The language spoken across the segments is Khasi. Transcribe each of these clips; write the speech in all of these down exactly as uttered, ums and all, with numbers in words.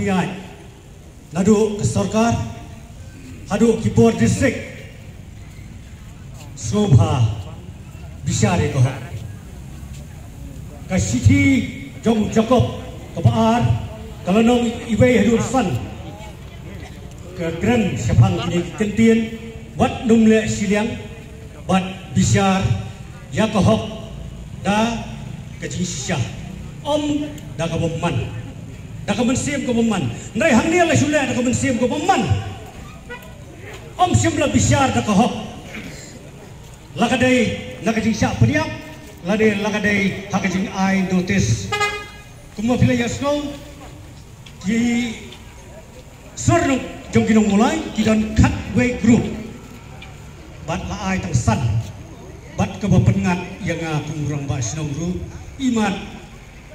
Ïa, naduh ka sorkar haduh ki bor district, sngewbha bishar ïa ka hok. Ka shithi jong Jakob kaba ar, ka lynnong iwei haduh san, ka kren shaphang kine ki kyntien, wat nym leh shiliang bad bishar ïa ka hok da ka jingshisha, ym da ka bymman, da ka mynsiem ka bymman. Hynrei hangne la shu leh da ka mynsiem ka bymman, ym shym la bishar da ka hok, la ka dei na ka jingshah pynïap, la dei, la ka dei ha ka jingai notice. Kumba phi la ïohsngew, ki sur jong ki nong Mawlai ki don khatwei group, bad la ai tang san, bad kaba pynngat ïa nga kum u rangbah shnong ruh, imat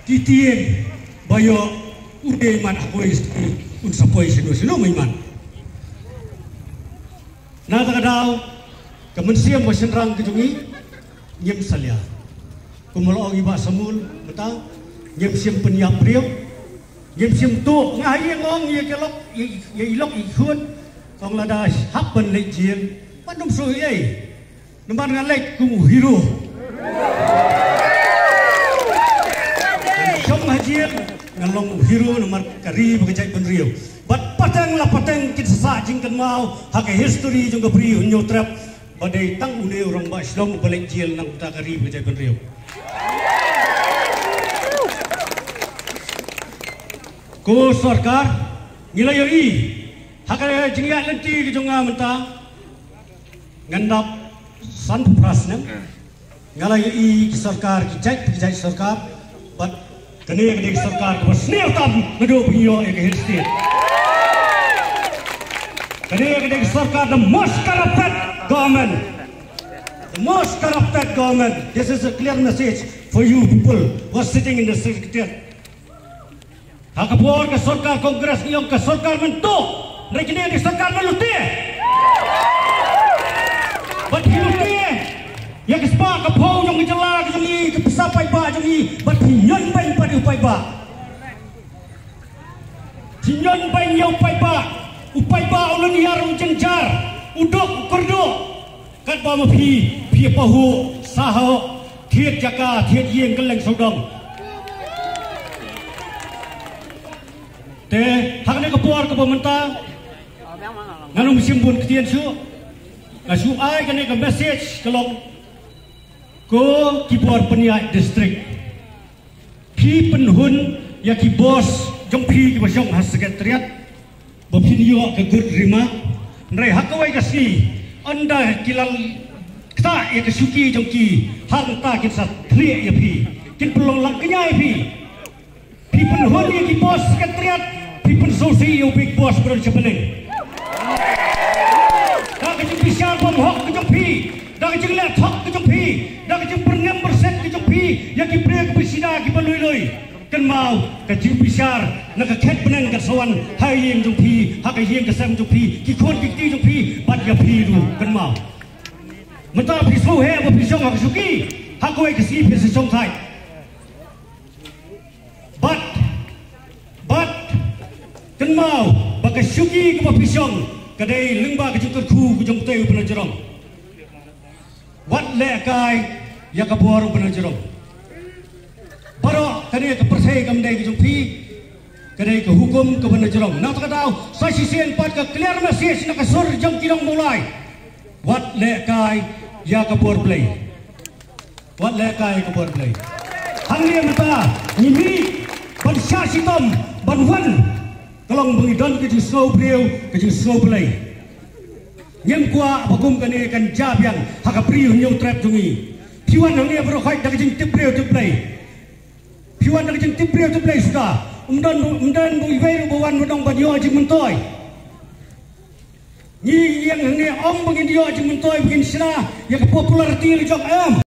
ki tieng ba ïoh u dei imat ha kawei, un sa poi shano shano ma imat. Na kata ka daw, ka mynsiem ba shynrang ka jong ngi, ngim salia. Kumba la ong i Bah Samul mynta, ngim shym pynïap briew, ngim shym tuh. Nga ha ïing ong ïa ki lok, ïa, ïa i lok i khun, ong lada hap ban leit jel, ban ym shu ei. Namar nga leit kum u hero. Shong ha jel nga long u hero namar ka ri bad ka jaitbynriew. Bad pateng la pateng kin sa sah jingkynmaw ha ka history jong ka Bri u Hynñiewtrep, ba dei tang une u rangbah shnong ba leit jel na ka bynta ka ri bad ka jaitbynriew. Ko sorkar, ngi la ïohi ha ka jingïaid lynti ka jong nga mynta, ngan dap san phew phra snem. Nga la ïohi ki sorkar, ki jait ki jait sorkar, bad kane ka dei ka sorkar kaba sniew tam naduh ba ngi ïoh ïa ka Hill State. Kane ka dei ka sorkar, the most corrupted government. The most corrupted government. This is a clear message for you people who are sitting in the Secretariat. Ha ka por ka sorkar Congress ngi ong ka sorkar mynta, hynrei kine ki sorkar mynlute. Bad phi lute ïa ka spah ka phew jong ka jylla ka jong ngi, ka pisa paidbah jong ngi, bad phi ñion beiñ pat ïa u paidbah. Phi ñion beiñ ïa u paidbah, u paidbah u lynñiar u jynjar, u duk u kyrduh. Katba ma phi, phi pahuh, sahuh, thied jaka, thied ïing kylleng sawdong. Te, ha kane ka por kaba mynta, ngan ym shim bun ktien shuh, nga shu ai kane ka message ka long, ko ki bor pynïaid district. Phi pynhun ïa ki boss jong phi kiba shong ha Secretariat, ba phin ïoh ka good remark. Hynrei ha kawei ka sngi, ynda ki la ktah ïa ka shuki jong ki, hangta kin sa thlieh ïa phi, kin pynlong lang kñia ïa phi. Phi pynhun ïa ki boss Secretariat, phi pynsngewsih ïa u big boss ba don sha bneng. Da ka jingbishar bymhok ka jong phi, da ka jingleh thok ka jong phi, da ka jingpyrnem pyrset ka jong phi ïa ki briew kiba shida kiba lui lui. Kynmaw, ka jingbishar na ka khet bneng kan sa wan ha ïing jong phi, ha ka ïing ka sem jong phi, ki khun ki kti jong phi, bad ïa phi ruh, kynmaw. Mynta phi sngewheh ba phi shong ha ka shuki, ha kawei ka sngi phin sa shong thait. Bad, bad, kynmaw ba ka shuki kaba phi shong ka dei lyngba ka jingkyrkhu ka jong utei u ba nongjrong. Wat lehkai ïa ka bor u ba nongjrong. Baroh kane ka pyrthei kam dei ka jong phi, ka dei ka hukum ka ba nongjrong. Na kata ka daw, sa shisien pat ka clear message na ka sur jong ki nong Mawlai. Wat lehkai ïa ka bor Blei. Wat lehkai ka bor Blei. Hangne mynta ngi mih ban shah shitom ban wan, ka long ba ngi don ka jingsngew briew, ka jingsngew Blei. Ngim kwah ba kum kane kan jia biang ha ka Bri u Hynñiewtrep jong ngi. Phi wan hangne baroh khoit da ka jingtip briew tip Blei. Phi wan da ka jingtip briew tip Blei suda. Ym don, ym don ba iwei ruh ba wan ban ong ban ïoh jingmyntoi. Ngi ïeng hangne ym ba ngin ïoh jingmyntoi, ba ngin shna ïa ka popularity la jong, em.